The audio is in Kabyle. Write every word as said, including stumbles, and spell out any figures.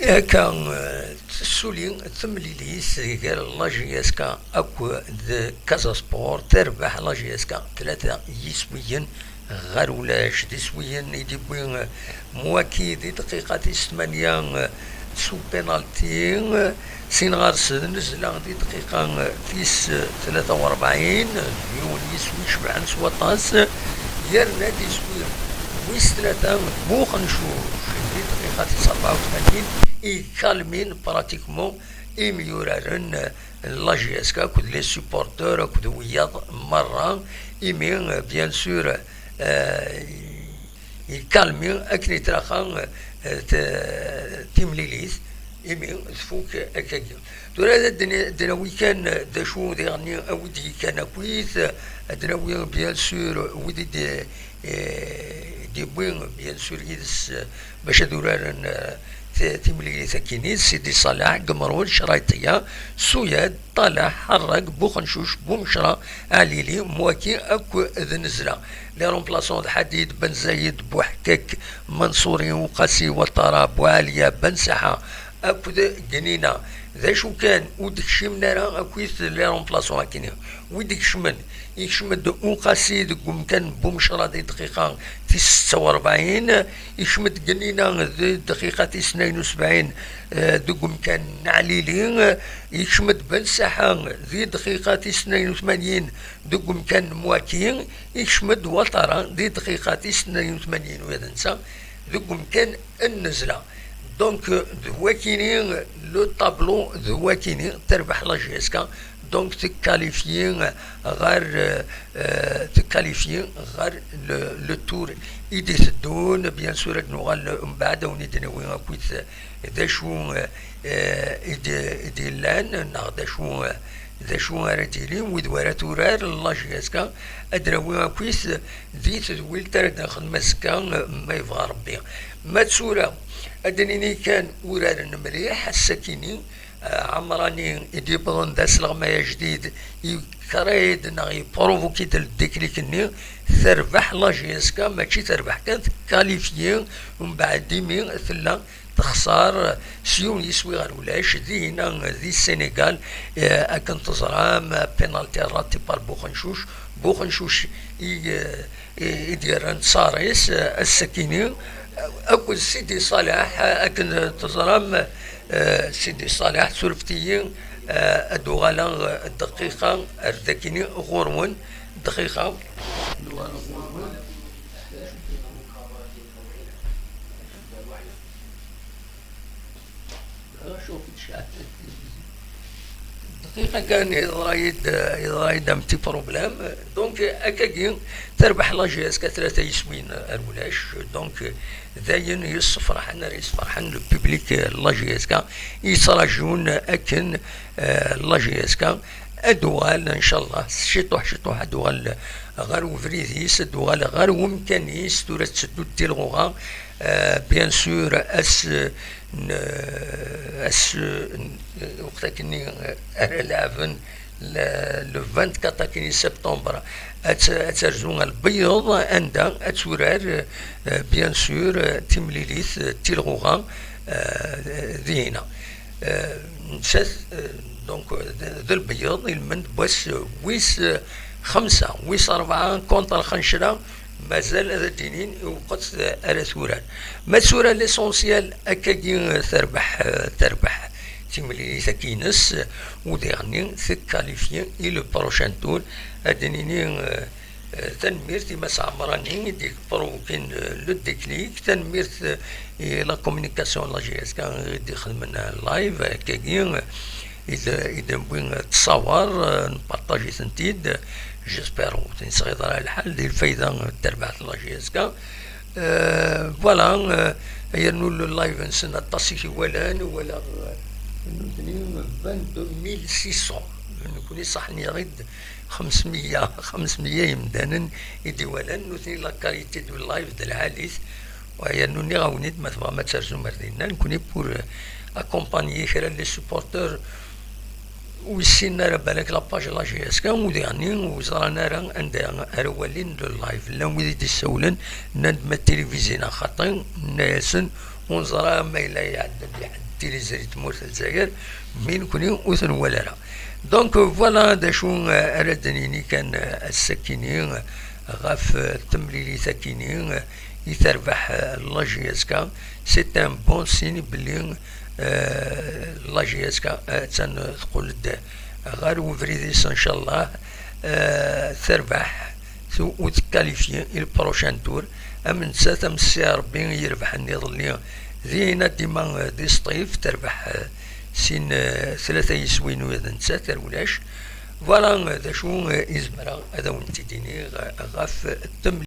Akka, eh, tessuli temlilit gar la J S K akked Casa Sport, terbeḥ la J S K tlata yiswiyen ɣer ulac. D iswiyen i d-iwwi, eh, Mwaki di dqiqa tis tmanya, eh, s upenalti, eh, sin ɣer-s d Nezla di dqiqa, eh, tis, eh, tlata u rebɛin, yiwen yiswi cebḥen s waṭas, yerna-d iswi wis tlata Buxencuc di dqiqa tis rebɛa u tmanyin, i kalmin pratiquement imyuraren, eh, n la J S K akked les supporteurs akked wiyaḍ merra, imi, eh, bien sûr, eh, ikalmi akken i traxa, eh, t-, timlilit, imi tfuk akkagi. Tura ad d-, d-nawi kan d acu diɣen a wi d-yekkan akkit, ad d-nawi bien sûr wid i d-, eh, d-yewwi bien sûr yid-s, eh, bac ad uraren, eh, t-, timlilit akkin-is, Sidi Ṣaleḥ, Gemrud, Crayṭiya, Suyad, Ṭalaḥ, Ḥerrag, Buxencuc, Bumecra, Ɛlili, Mwaki akk d Nezla. Les remplaçants d Ḥadid, Ben Zayed, Buḥkak, Manṣuri, Uqasi, Watara, Buɛaliya, Ben Saḥa akked Gnina. D acu kan, ur d-kcimen ara akkit les remplaçants akkin-i. Wi d-ikecmen, ikcem-d Uqasi deg umkan n Bumecra di dqiqa tis setta u rebɛin, ikcem-d Gnina di dqiqa tis tnayen u sebɛin, eh, deg umkan n Ɛlili, ikcem-d Ben Saḥa di dqiqa tis tnayen u tmanyin deg umkan n Mwaki, ikcem-d Watara di dqiqa tis tnayen u tmanyin, ula d netta deg umkan n Nezla. Donc, d wakini le tableau, d wakini terbeḥ la J S K, donc tekkalifyi ɣer, euh, euh, tekkalifyi ɣer le, le tour i d-iteddun. Bien sûr, ad nuɣal mbeɛd, ad wen-id-nawi akkit d acu, euh, euh, i d-, i d-yellan, neɣ d acu, euh, d acu ara d-yili, wid wara turar la J S K, ad d-nawi akkit di tedwilt ara d-nexdem azekka, ma yebɣa Rebbi. Ma d tura, ad d-nini kan uraren mliḥ, ass-akini, eh, Ɛemrani i d-yewwḍen d asleɣmay ajdid, yekrayed neɣ yeprovukid le déclic-nni, terbeḥ la J S K, mačči terbeḥ kan, tekkalifyi, mbeɛd imi tella texṣer s yiwen yiswi ɣer ulac, dihina di Sénégal, eh, akken teẓram, penalty rati par Buxencuc, Buxencuc i, eh, i, i d-yerran ssar-is, eh, ass-akini, eh, akked Sidi Ṣaleḥ, eh, akken teẓram, eh, Sidi Ṣaleḥ, surfet-iyi, eh, ad uɣaleɣ, eh, dqiqa ar dakini ɣur-wen, dqiqa. دقيقة كان يضرا يد، يضرا يد un petit problème. Donc, akkagi, terbeḥ la J S K tlata yiswin ar ulac. Donc, d ayen yessefraḥen, ara yessefraḥen le public, la J S K, yettrajun akken, euh, la J S K ad uɣal, ncallah, ciṭuḥ, ciṭuḥ, ad uɣal ɣer ubrid-is, ad uɣal ɣer umkan-is, tura tetteddu-d di lɣuɣa. Euh, bien sûr, ass n, ass n, waqt akkenni, euh, ara leɛben le, le vingt-quatre akkenni septembre, ad t-, ad terzu ɣer Lbeyyeḍ, anda ad turar, euh, bien sûr, euh, timlilit, euh, tilɣuɣa, euh, dihina. Euh, nettat, euh, donc, euh, d, d Lbeyyeḍ, ilmend n wass, euh, wis, euh, xemsa, wis rebɛa, contre Xancra, mazal ad d-inin i uwqet ara turar. Ma tura l'essentiel, akkagi terbeḥ, terbeḥ timlilit-agi-ines, u diɣenni tekkalifyi i le prochain tour. Ad d-nini, eh, eh, tanemmirt i Mass Ɛemrani i d-iprovokin, eh, le déclic, tanemmirt, eh, i la communication n la J S K i d-ixedmen live, akkagi, i d-, i d-newwi ttṣawar, eh, nparṭaji-tent-id. J'espère ur ten-yesɣiḍ ara lḥal, di lfayda n terbaɛt n la J S K. Eh, voilà, eh, yernu le live-nsen aṭas i t-iwalan, walaɣ, eh, nutni vingt-deux mille six cents. Nekni ṣaḥen-yaɣ-id xemsmeyya, xemsmeyya yemdanen i d-iwalan, nutni la qualité du live d lɛali-t. Wa, yernu nniɣ-awen-id, ma tebɣam ad terzum ar dinna, nekni pour, euh, accompagner kra n les supporters ur yessinen ara balak la page n la J S K, u diɣenni ur ẓran ara anda ara walin le live. Llan wid i d-issawlen, nnan-d ma tilivizyi neɣ xaṭi, nna-yasen Ur neẓra ma yella iɛedda-d ḥedd tiliẓri n tmurt n Lezzayer, mi nekni ur t-nwala ara. Donc, voilà d acu, euh, ara d-nini kan, euh, ass-akini, euh, ɣef, euh, temlilit-akini, euh, i terbeḥ, euh, la J S K. C'est un bon signe belli, euh, la J S K, euh, attan, euh, teqqel-d ɣer ubrid-is, ncallah, euh, terbeḥ, tu-, u tekkalifi i le prochain tour. Am nettat, am Si Ṛebbi i irebḥen iḍelli, dinna dima, eh, di Sṭif, terbeḥ, eh, sin, eh, tlata yiswin ula d nettat, ar ulac. Voilà, eh, d acu, eh, i zemreɣ ad awen-t-id-iniɣ, eh, ɣef temlilit.